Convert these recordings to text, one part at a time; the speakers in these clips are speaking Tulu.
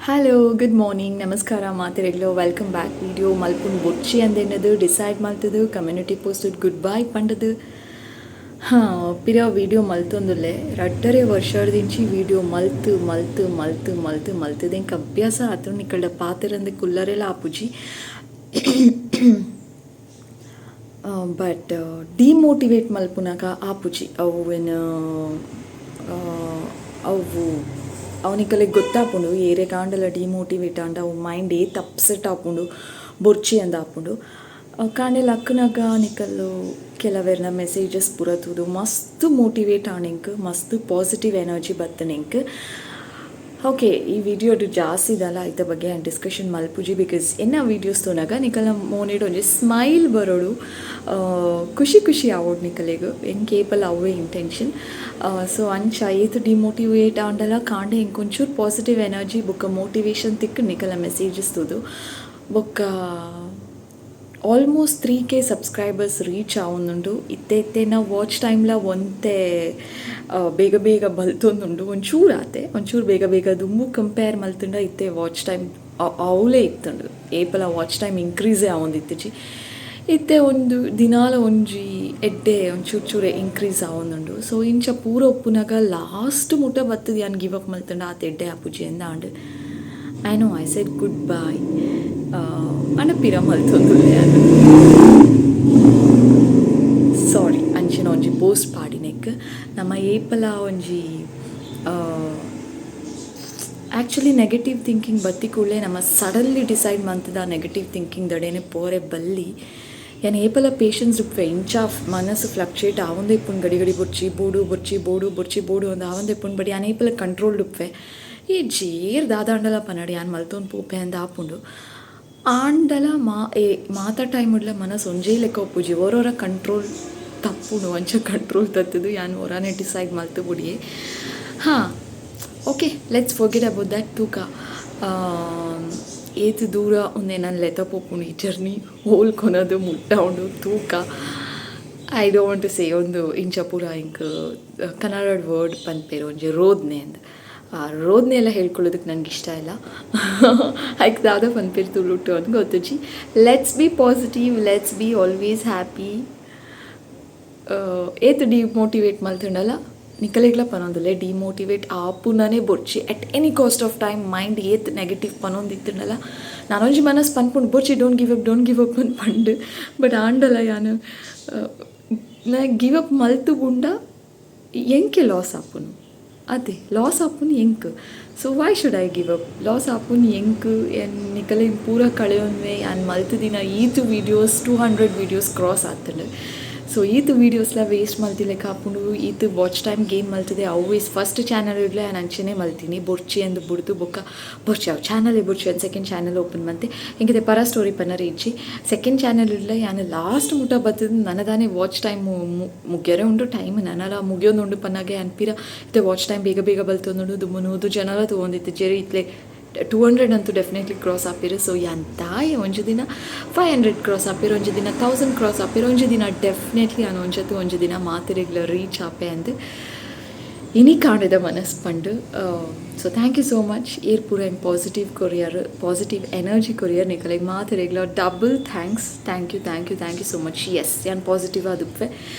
ಹಲೋ, ಗುಡ್ ಮಾರ್ನಿಂಗ್, ನಮಸ್ಕಾರ ಮಾತೆರೆಗ್ಲ. Welcome back. Video ಮಲ್ಪುಂಡು ಬೊಡ್ಚಿ ಅಂದೆನ್ನದು ಡಿಸೈಡ್ ಮಲ್ತದು, ಕಮ್ಯುನಿಟಿ ಪೋಸ್ಟ್ ಗುಡ್ ಬೈ ಪಂಡದು. ಹಾಂ, ಪಿರ ವೀಡಿಯೋ ಮಲ್ತೊಂದುಲ್ಲೆ. ರಡ್ಡರೆ ವರ್ಷದಿಂಚಿ ವೀಡಿಯೋ ಮಲ್ತ್ ಮಲ್ತ್ ಮಲ್ತ್ ಮಲ್ತ್ ಮಲ್ತದ ಎಂಕ್ ಅಭ್ಯಾಸ ಆತುಂಡು. ನಿಕಲ್ಡ ಪಾತೆರಂದೆ ಕುಲ್ಲರೆಲ ಆಪುಜಿ. ಬಟ್ ಡಿಮೋಟಿವೇಟ್ ಮಲ್ಪುನಗ ಆಪುಜಿ. ಅವು ಏನು, ಅವು ಅವು ನಿಕಲೆಗ್ ಗೊತ್ತಾಪುಂಡು. ಏರೆಗಾಂಡಲ ಡಿಮೋಟಿವೇಟ್ ಆಂಡ ಅವು ಮೈಂಡ್ ಏತ್ ಅಪ್ಸೆಟ್ ಆಪುಂಡು, ಬೊರ್ಚಿ ಅಂದ್ ಆಪುಂಡು. ಕಾಂಡೆ ಲಕ್ಕುನಗ ನಿಕಲ್ಲು ಕೆಲವೆರ್ನ ಮೆಸೇಜಸ್ ಪೂರ ತೂದು ಮಸ್ತ್ ಮೋಟಿವೇಟ್ ಆಂಡ್ ಎಂಕ್, ಮಸ್ತ್ ಪಾಸಿಟಿವ್ ಎನರ್ಜಿ ಬತ್ತ್ಂಡ್ ಎಂಕ್. ಓಕೆ, ಈ ವಿಡಿಯೋಡ್ ಜಾಸ್ತಿ ದಾಲ ಐತ ಬಗ್ಗೆ ಯಾನ್ ಡಿಸ್ಕಷನ್ ಮಲ್ಪುಜಿ, because ಎನ್ನ ವೀಡಿಯೋಸ್ ತೂನಗ ನಿಕಲ್ನ ಮೋನೆಡ್ ಒಂಜಿ ಸ್ಮೈಲ್ ಬರೊಡು, ಖುಷಿ ಖುಷಿ ಆವೊಡು ನಿಕಲೆಗ್. ಎಂಕ್ ಏಪಲ ಅವ್ವೇ ಇಂಟೆನ್ಷನ್. ಸೊ ಅಂಚ ಏತ್ ಡಿಮೋಟಿವೇಟ್ ಆಂಡಲ ಕಾಂಡೆ ಎಂಕ್ ಒಂಚೂರು ಪಾಸಿಟಿವ್ ಎನರ್ಜಿ ಬೊಕ್ಕ ಮೋಟಿವೇಶನ್ ತಿಕ್ಕ್ ನಿಕಲ್ನ ಮೆಸೇಜಸ್ ತೂದು. ಬೊಕ್ಕ ಆಲ್ಮೋಸ್ಟ್ 3K subscribers reach ಆವೊಂದುಂಡು. ಇತ್ತೆ ಇತ್ತೆನ ವಾಚ್ ಟೈಮ್ಲ ಒಂತೆ ಬೇಗ ಬೇಗ ಬಲ್ತೊಂದುಂಡು. ಒಂಚೂರು ಆತೆ, ಒಂಚೂರು ಬೇಗ ಬೇಗ. ದುಂಬು ಕಂಪೇರ್ ಮಲ್ತುಂಡ ಇತ್ತೆ ವಾಚ್ ಟೈಮ್ ಅವಲೇ ಇತ್ತುಂಡು. ಏಪಲ ವಾಚ್ ಟೈಮ್ ಇನ್ಕ್ರೀಸೇ ಆವೊಂದಿತ್ತಿಜಿ. ಇತ್ತೆ ಒಂದು ದಿನಾಲ ಒಂಜಿ ಎಡ್ಡೆ ಒಂಚೂರು ಚೂರೆ ಇನ್ಕ್ರೀಸ್ ಆವೊಂದುಂಡು. ಸೊ ಇಂಚ ಪೂರ ಉಪ್ಪುನಗ ಲಾಸ್ಟ್ ಮುಟ ಬತ್ತುದು ಯಾನ್ ಗಿವ್ ಅಪ್ ಮಲ್ತುಂಡ ಆತ್ ಎಡ್ಡೆ ಆಪುಜಿ ಅಂದ್. I know I said good bye, ಆಂಡ ಪಿರ ಮಲ್ತೊಂದುಲ್ಲೆ ಯಾನ್. ಸಾರಿ, ಅಂಚಿನ ಒಂಜಿ ಪೋಸ್ಟ್ ಪಾಡಿನೆಕ್. ನಮ ಏಪಲ ಒಂಜಿ ಆ್ಯಕ್ಚುಲಿ ನೆಗೆಟಿವ್ ಥಿಂಕಿಂಗ್ ಬತ್ತಿ ಕೂಡಲೇ ನಮ ಸಡನ್ಲಿ ಡಿಸೈಡ್ ಮಂತದ ನೆಗೆಟಿವ್ ಥಿಂಕಿಂಗ್ ದಡೇನೆ ಪೋರೆ ಬಲ್ಲಿ. ಯಾನ್ ಏಪಲ ಪೇಷನ್ಸ್ ಉಪ್ಪೆ. ಇಂಚ ಮನಸ್ಸು ಫ್ಲಕ್ಚುಯೇಟ್ ಆವೊಂದೇ ಇಪ್ಪುಂಡು. ಗಡಿ ಗಡಿ ಬೊರ್ಚಿ ಬೋಡು, ಬೊರ್ಚಿ ಬೋಡು, ಬೊರ್ಚಿ ಬೋಡು ಅಂದ್ ಆವೊಂದೇ ಇಪ್ಪುಂಡು. ಬಟ್ ಯಾನ್ ಏಪಲ ಕಂಟ್ರೋಲ್ಡ್ ಉಪ್ಪೆ. ಈ ಜೇರ್ ದಾದಾಂಡಲ ಪನಡ್, ಯಾನ್ ಮಲ್ತೊಂದು ಪೋಪೆ ಅಂದ್ ಆಪುಂಡು. ಆಂಡಲ ಮಾ ಏ ಮಾತ ಟೈಮುಡ್ಲ ಮನಸ್ಸು ಒಂಜೇ ಲೆಕ್ಕ ಉಪ್ಪುಜಿ. ಒರೊರ ಕಂಟ್ರೋಲ್ ತಪ್ಪುಂಡು. ಅಂಚ ಕಂಟ್ರೋಲ್ ತತ್ತುದು ಯಾನ್ ಒರಾನೆ ಡಿಸೈಡ್ ಮಲ್ತು ಬುಡಿಯೆ. ಹಾಂ, okay, let's forget about that. ತೂಕ ಏತ್ ದೂರ ಉಂದೆನನ್ ಲೆತ ಪೋಪುಂಡು ಈ ಜರ್ನಿ, ಓಲ್ ಕೊನದು ಮುಟ್ಟ ಉಂಡು ತೂಕ. I don't want to say. ಒಂದು ಇಂಚ ಪೂರ ಎಂಕ್ ಕನ್ನಡ ವರ್ಡ್ ಪನ್ಪೆರ್ ಒಂಜಿ ರೋದ್ನೆ ಅಂದ್. ಆ ರೋದ್ನೆ ಎಲ್ಲ ಹೇಳ್ಕೊಳ್ಳೋದಕ್ಕೆ ನನಗೆ ಇಷ್ಟ ಇಲ್ಲ. ಐಕ್ ದಾದ ಪನ್ಪೆರ್ ತುಳುಟು ಅಂತ ಗೊತ್ತುಜಿ. Let's be positive, let's be always happy. ಏತ್ ಡಿಮೋಟಿವೇಟ್ ಮಲ್ತುಂಡಲ ನಿಕಲೆಗ್ಲ ಪನೊಂದುಲ್ಲೆ, ಡಿಮೋಟಿವೇಟ್ ಆಪುನನೇ ಬೊರ್ಚಿ at any cost of time. Mind ಏತ್ ನೆಗೆಟಿವ್ ಪನೊಂದಿತ್ತುಂಡಲ, ನಾನೊಂಜಿ ಮನಸ್ಸು ಪನ್ಪುಂಡು, ಬೊರ್ಚಿ, don't give up, don't give up ಅಂತ ಪಂಡು. ಬಟ್ ಆಂಡಲ ಯಾನ್ ನಾ ಗಿವ್ ಅಪ್ ಮಲ್ತು ಬುಂಡ ಎಂಕೆ ಲಾಸ್ ಆಪುನು? ಅದೇ ಲಾಸ್ ಆಪುನು ಎಂಕ್. So why should I give up? Loss ಆಪುನು ಎಂಕ್. ಎನ್ ನಿಕಲೆನ್ ಪೂರ ಕಳೆಯೊನ್ವೆ. ಯಾನ್ ಮಲ್ತುದಿನ ಈತ್ ವೀಡಿಯೋಸ್, 200 ವೀಡಿಯೋಸ್ ಕ್ರಾಸ್ ಆತುಂಡು. ಸೊ ಈತ್ ವೀಡಿಯೋಸ್ಲ ವೇಸ್ಟ್ ಮಲ್ತಿಲೆಕ್ಕ ಆಪುಂಡು. ಈತ್ ವಾಚ್ ಟೈಮ್ ಗೇನ್ ಮಲ್ತದೆ. ಆಲ್ವೇಸ್ ಫಸ್ಟ್ ಚಾನಲ್ ಇಡ್ಲೆ ಯಾನ್ ಅಂಚೆನೆ ಮಲ್ತೀನಿ. ಬೊರ್ಚಿ ಅಂದ್ ಬುಡ್ದು, ಬೊಕ್ಕ ಬೊರ್ಚಿ, ಅವು ಚಾನಲೇ ಬೊರ್ಚಿ ಅಂದ್ ಸೆಕೆಂಡ್ ಚಾನಲ್ ಓಪನ್ ಮಂತೆ. ಎಂಕಿದೆ ಪರ ಸ್ಟೋರಿ ಪನ್ನರೆ ಇಜ್ಜಿ. ಸೆಕೆಂಡ್ ಚಾನಲ್ ಇಡ್ಲೆ ಯಾನ್ ಲಾಸ್ಟ್ ಮುಟ ಬತ್ತದ ನನದಾನೆ ವಾಚ್ ಟೈಮ್ ಮುಗ್ಯರೆ ಉಂಡು ಟೈಮ್, ನನಲ ಮುಗಿಯೊಂದುಂಡು ಪನ್ನಾಗೆ ಅನ್ಪಿರ ಇತ್ತೆ ವಾಚ್ ಟೈಮ್ ಬೇಗ ಬೇಗ ಬಲ್ತೊಂದುಂಡು. ದುಂಬು 100 ಜನಲ ತೂವೊಂದಿತ್ತು ಜೆರಿ, ಇತ್ಲೆ 200 ಅಂತೂ ಡೆಫಿನೆಟ್ಲಿ ಕ್ರಾಸ್ ಆಪಿರು. ಸೊ ಯಾನ್ ದಾಯೆ ಒಂಜಿ ದಿನ 500 ಕ್ರಾಸ್ ಆಪಿರು, ಒಂಜಿ ದಿನ 1000 ಕ್ರಾಸ್ ಆಪಿರು, ಒಂಜಿ ದಿನ ಡೆಫಿನೆಟ್ಲಿ ಯಾನ್ ಒಂಜತ್ತು ಒಂಜಿ ದಿನ ಮಾತೆರೆಗ್ಲ ರೀಚ್ ಆಪೆ ಅಂದ್ ಇನಿ ಕಾಂಡೆದ ಮನಸ್ Pandu. So thank you so much. ಏರ್ ಪೂರ ಎಂಕ್ ಪಾಸಿಟಿವ್ ಕೊರಿಯರ್, ಪಾಸಿಟಿವ್ ಎನರ್ಜಿ ಕೊರಿಯರ್, ನಿಕಲೆಗ್ ಮಾತೆರೆಗ್ಲ double thanks. Thank you, thank you, thank you so much. Yes, ಯಾನ್ ಪಾಸಿಟಿವ್ ಆದುಪ್ಪೆ.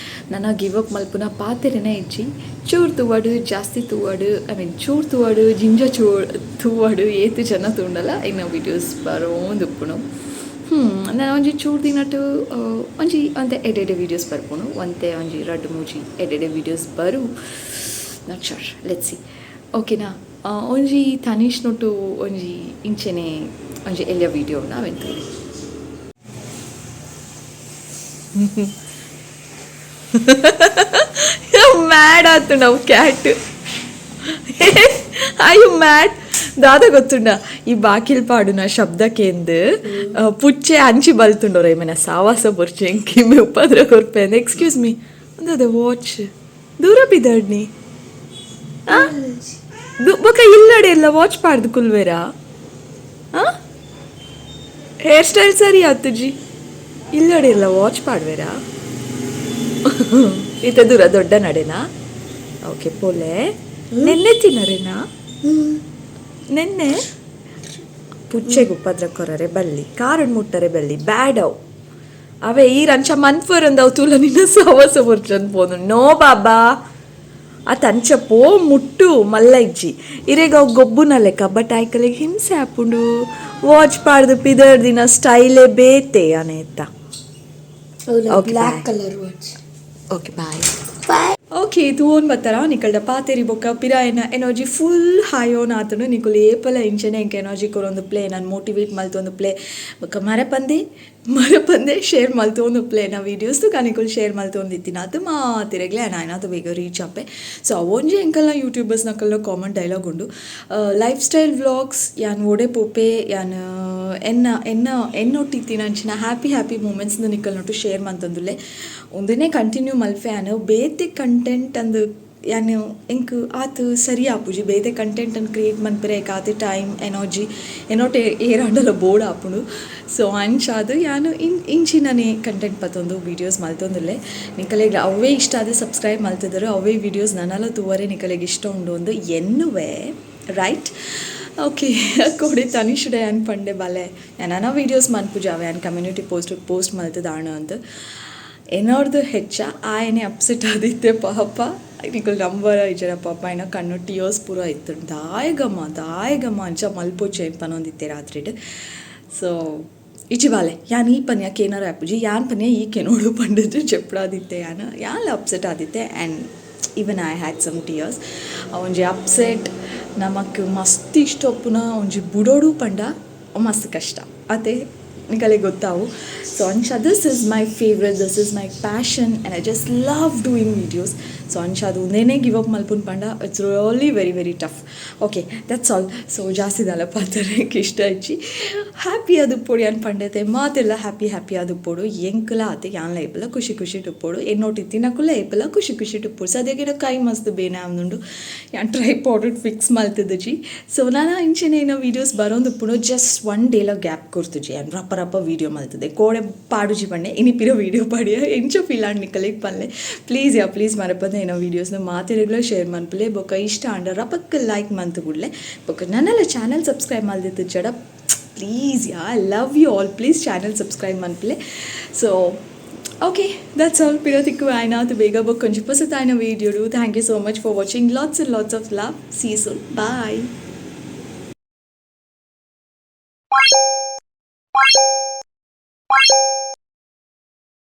ನನ ಗಿವ್ ಅಪ್ ಮಲ್ಪುನ ಪಾತೆರೆನೇ ಇಜ್ಜಿ. ಚೂರು ತೂವಡು, ಜಾಸ್ತಿ ತೂವಡು, I mean ಚೂರು ತೂವಡು, ಜಿಂಜ ಚೂ ತೂವಡು, ಏತ್ ಜನ ತೂಂಡಲ ಇನ್ನ ವೀಡಿಯೋಸ್ ಬರೋಂದುಪ್ಪುನು. ನಾನು ಒಂಜಿ ಚೂರು ದಿನಟ್ ಒಂಜಿ ಒಂತೆ ಎಡೆಡೆ ವೀಡಿಯೋಸ್ ಬರ್ಪುಂಡು. ಒಂತೆ ಒಂಜಿ ರಡ್ಡ್ ಮೂಜಿ ಎಡೆಡೆ ವೀಡಿಯೋಸ್ ಬರು. Not sure, let's see. ಓಕೆನಾ? ಒಂಜಿ ತನಿಷ್ ನೊಟ್ಟು ಒಂಜಿ ಇಂಚೆನೆ ಒಂಜಿ ಎಲ್ಯ ವೀಡಿಯೋ ಅವೆನ್ ಮ್ಯಾಡ್ ಆತು ನಾವು ಕ್ಯಾಟ್. I you mad? ದಾದ ಗೊತ್ತುಂಡ, ಈ ಬಾಕಿಲ್ ಪಾಡುನ ಶಬ್ದಕ್ಕೆಂದು ಪುಚ್ಚೆ ಅಂಚಿ ಬಲ್ತುಂಡೋರ. ಏಮೆನ ಸಾವಾಸ ಬೊರ್ಚೆ, ಎಂಕ್ ಉಪದ್ರ ಕೊರ್ಪೆ. ಎಕ್ಸ್ಕ್ಯೂಸ್ ಮೀ, ಅಂದದ ವಾಚ್ ದೂರ ಬಿದಡ್ನಿ ಬೊಕ ಇಲ್ಲಡೆ ಎಲ್ಲ ವಾಚ್ ಪಾಡ್ದು ಕುಲ್ವೇರಾ? ಹೇರ್ ಸ್ಟೈಲ್ ಸರಿ ಆತುಜಿ. ಇಲ್ಲಡೆ ಎಲ್ಲ ವಾಚ್ ಪಾಡ್ವೇರಾ? ಈತ ದೂರ ದೊಡ್ಡ ನಡೆನಾ? ಓಕೆ, ಪೋಲೆ. ನೆನ್ನೆ ತಿನ್ನರೇನಾ? ನೆನ್ನೆ ಪುಚ್ಚೆಗ್ ಉಪದ್ರ ಕೊರರೆ ಬಲ್ಲಿ, ಕಾರುಡ್ ಮುಟ್ಟರೆ ಬಲ್ಲಿ, ಬ್ಯಾಡ್ ಅವು. ಅವೇ ಈರ್ ಅಂಚ ಮನ್ಪುವರಂದವು ತೂಲ ನಿನ್ನ ಸವಸ ಬೊರ್ಚಂದ್ ಪೋದು. ನೋ ಬಾಬಾ, ಅತ್ ಅಂಚ ಪೋ ಮುಟ್ಟು ಮಲ್ಲ ಇಜ್ಜಿ ಇರೆಗ್ ಅವು ಗೊಬ್ಬುನ ಲೆಕ್ಕ, ಬಟ್ ಐಕಲೆಗ್ ಹಿಂಸೆ ಆಪುಂಡು. ವಾಚ್ ಪಾಡ್ದು ಪಿದರ್ದಿನ ಸ್ಟೈಲೇ ಬೇತೆ ಅನೇತ. Okay, black bye. Colour watch. Okay, bye. Bye. Okay, ತೂವೊಂದು ಬತ್ತರ ನಿಕಲ್ಡ ಪಾತೆರಿ ಬೊಕ್ಕ ಪಿರಾಯನ ಎನರ್ಜಿ ಫುಲ್ ಹೈ ಆನ್ ಆತುಂಡು. ನಿಕುಲು ಏಪಲ ಇಂಚನೆ ಎಂಕ್ ಎನರ್ಜಿ ಕೊರೊಂದು ಪ್ಲೇ, ನಾನು ಮೋಟಿವೇಟ್ ಮಲ್ತೊಂದು ಪ್ಲೇ. ಬೊಕ್ಕ ಮರಪಂದೆ ಮರಪಂದೆ ಶೇರ್ ಮಲ್ತೊಂದು ಪ್ಲೇ ನಾ ವೀಡಿಯೋಸ್ ತುಕ. ನಿಕುಲು ಶೇರ್ ಮಲ್ತೊಂದು ಇತ್ತಿನಾತ್ ಮಾತಿರೆಗ್ಲೆ ಆಯ್ನಾತ್ ಬೇಗ ರೀಚ್ ಆಪೆ. ಸೊ ಅವೊಂಜಿ ಎಂಕಲ್ನ ಯೂಟ್ಯೂಬರ್ಸ್ ನಕಲ್ನ ಕಾಮನ್ ಡೈಲಾಗ್ ಉಂಡು. ಲೈಫ್ ಸ್ಟೈಲ್ ವ್ಲಾಗ್ಸ್ ಯಾನ್ ಓಡೆ ಪೋಪೆ, ಯಾನ್ ಎನ್ನ ಎನ್ನ ಎನ್ನೊಟ್ಟಿತ್ತಿನ ಅಂಚಿನ ಹ್ಯಾಪಿ ಹ್ಯಾಪಿ ಮೂಮೆಂಟ್ಸ್ ನಿಕಲ್ನೊಟ್ಟು ಶೇರ್ ಮಂತೊಂದುಲ್ಲೆ. ಉಂದೆನೇ ಕಂಟಿನ್ಯೂ ಮಲ್ಪೆ. ಯಾನ್ ಬೇತೆ ಕಂಟೆಂಟ್ ಅಂದ್ ಯಾನ್ ಎಂಕ್ ಆತ್ ಸರಿ ಆಪುಜಿ. ಬೇತೆ ಕಂಟೆಂಟನ್ನು ಕ್ರಿಯೇಟ್ ಮನ್ಪೆರೆ ಆತ್ ಟೈಮ್, ಎನರ್ಜಿ ಎನ್ನೊಟ್ಟು ಏರಾಂಡಲ ಬೋಡ್ ಆಪುಂಡು. ಸೊ ಅಂಚಾದ್ ಯಾನ್ ಇಂಚಿನನೇ ಕಂಟೆಂಟ್ ಪತ್ತೊಂದು ವೀಡಿಯೋಸ್ ಮಲ್ತೊಂದುಲ್ಲೆ. ನಿಕಲೆಗ್ ಅವೇ ಇಷ್ಟ ಆದ್ ಸಬ್ಸ್ಕ್ರೈಬ್ ಮಲ್ತಿದ್ರು, ಅವೇ ವೀಡಿಯೋಸ್ ನನಲ ತೂವರೆ ನಿಕಲೆಗ್ ಇಷ್ಟ ಉಂಡು ಅಂದ್ ಎನ್ನುವೆ, ರೈಟ್? ಓಕೆ, ಕೋಡೆ ತನಿಷ್ ಯಾನ್ ಪಂಡೆ, ಬಲೆ ಯಾನ ವೀಡಿಯೋಸ್ ಮನ್ಪುಜ, ಅವೆ ಯಾನ್ ಕಮ್ಯುನಿಟಿ ಪೋಸ್ಟ್ ಪೋಸ್ಟ್ ಮಲ್ತದಾಣ ಅಂದ್. ಎನ್ನೋರ್ದು ಹೆಚ್ಚ ಆಯನೆ ಅಪ್ಸೆಟ್ ಆದಿತ್ತೆ ಪಾಪ. ನಿಕುಲು ನಂಬರ ಇಜ್ಜರ, ಪಾಪ ಏನ ಕಣ್ಣು ಟಿಯರ್ಸ್ ಪೂರ ಇತ್ತು. ದಾಯಗಮ್ಮ ದಾಯಗಮ್ಮ ಅಂಚ ಮಲ್ಪೊಚ್ಚು ಏನು ಪನೊಂದಿತ್ತೆ ರಾತ್ರಿಡ್. ಸೊ ಇಜ್ಜಿ ಬಾಲೆ, ಯಾನ್ ಈ ಪನ್ಯ ಕೇನರ ಆಪುಜಿ, ಯಾನ್ ಪನ್ಯ ಈ ಕೆನೋಡು ಪಂಡಿದ್ದು ಚೆಪ್ಪಡಾದಿತ್ತೆ. ಯಾನ್ ಯಾನ್ಲ ಅಪ್ಸೆಟ್ ಆದಿತ್ತೆ and even I had some tears. ಒಂಜಿ ಅಪ್ಸೆಟ್ ನಮಕ್ ಮಸ್ತ್ ಇಷ್ಟ ಉಪ್ಪುನ ಒಂಜಿ ಬುಡೋಡು ಪಂಡ ಮಸ್ತ್ ಕಷ್ಟ ಅತೆ, ನಿಕಲೆಗ್ ಗೊತ್ತಾವು. ಸೊ ಅಂಚ this is my favourite, this is my passion and I just love doing videos. So ಅಂಚ ಅದು ಉಂದೇನೆ ಗಿವ್ ಅಪ್ ಮಲ್ಪುನ್ ಪಂಡ it's really very very tough. Okay, that's all. So ಜಾಸ್ತಿ ದಾಲ ಪಾತೆರೆಗ್ ಇಷ್ಟ ಇಜ್ಜಿ. ಹ್ಯಾಪಿ ಆದುಪ್ಪೊಡು ಯಾನ್ ಪಂಡತೆ. ಮಾತೆಲ್ಲ ಹ್ಯಾಪಿ ಹ್ಯಾಪಿ ಆದುಪ್ಪೊಡು. ಎಂಕುಲ ಆತೆ, ಯಾನ್ಲ ಏಪಲ ಖುಷಿ ಖುಷಿ ಉಪ್ಪೊಡು. ಎನ್ನೊಟ್ಟು ಇತ್ತಿನಕುಲ ಏಪಲ ಖುಷಿ ಖುಷಿ ಉಪ್ಪೊಡು. ಸದ್ಯಕ್ಕೆ ಕೈ ಮಸ್ತ್ ಬೇನೆ ಆವೊಂದುಂಡು. ಯಾನ್ ಟ್ರೈಪಾಡ್ ಫಿಕ್ಸ್ ಮಲ್ತುದುಜಿ. ಸೊ ನಾನ ಇಂಚೆನೆ ಏನ ವೀಡಿಯೋಸ್ ಬರೋಂದುಪ್ಪುಂಡು. ಜಸ್ಟ್ ಒನ್ ಡೇಲ ಗ್ಯಾಪ್ ಕೊರ್ತುಜಿ. ಯಾನ್ ರಪ್ಪ ರಪ್ಪ ವೀಡಿಯೋ ಮಲ್ತದೆ. ಕೋಡೆ ಪಾಡುಜಿ ಪಂಡೆ, ಇನಿ ಪಿರ ವೀಡಿಯೋ ಪಾಡಿಯ. ಎಂಚ ಫೀಲ್ ಆಂಡ್ ನಿಕಲೆಗ್ ಪನ್ಲೆ ಪ್ಲೀಸ್ ಯಾ. ಪ್ಲೀಸ್ ಮರಪಂದೆ ಏನೋ ವೀಡಿಯೋಸ್ನ ಮಾತೆರೆಗ್ಲ ಶೇರ್ ಮನ್ಪುಲೆ. ಬೊಕ್ಕ ಇಷ್ಟ ಆಂಡ ರಪಕ್ಕ ಲೈಕ್ ಮಂತ್ ಬುಡ್ಲೆ. ಬೊಕ್ಕ ನನ್ನಲ ಚಾನಲ್ ಸಬ್ಸ್ಕ್ರೈಬ್ ಮಲ್ದಿತ್ತು ಜಡ, please yeah, I love you all, please channel subscribe ಮನ್ಪುಲೆ. So okay, that's all. ಪಿರ ತಿಕ್ಕು ಆಯ್ನಾತು ಬೇಗ ಬೊಕ್ಕ ಒಂಜಿ ಪೊಸತಾಯ್ನ ವೀಡಿಯೋಡು. Thank you so much for watching. Lots and lots of love. See soon, bye.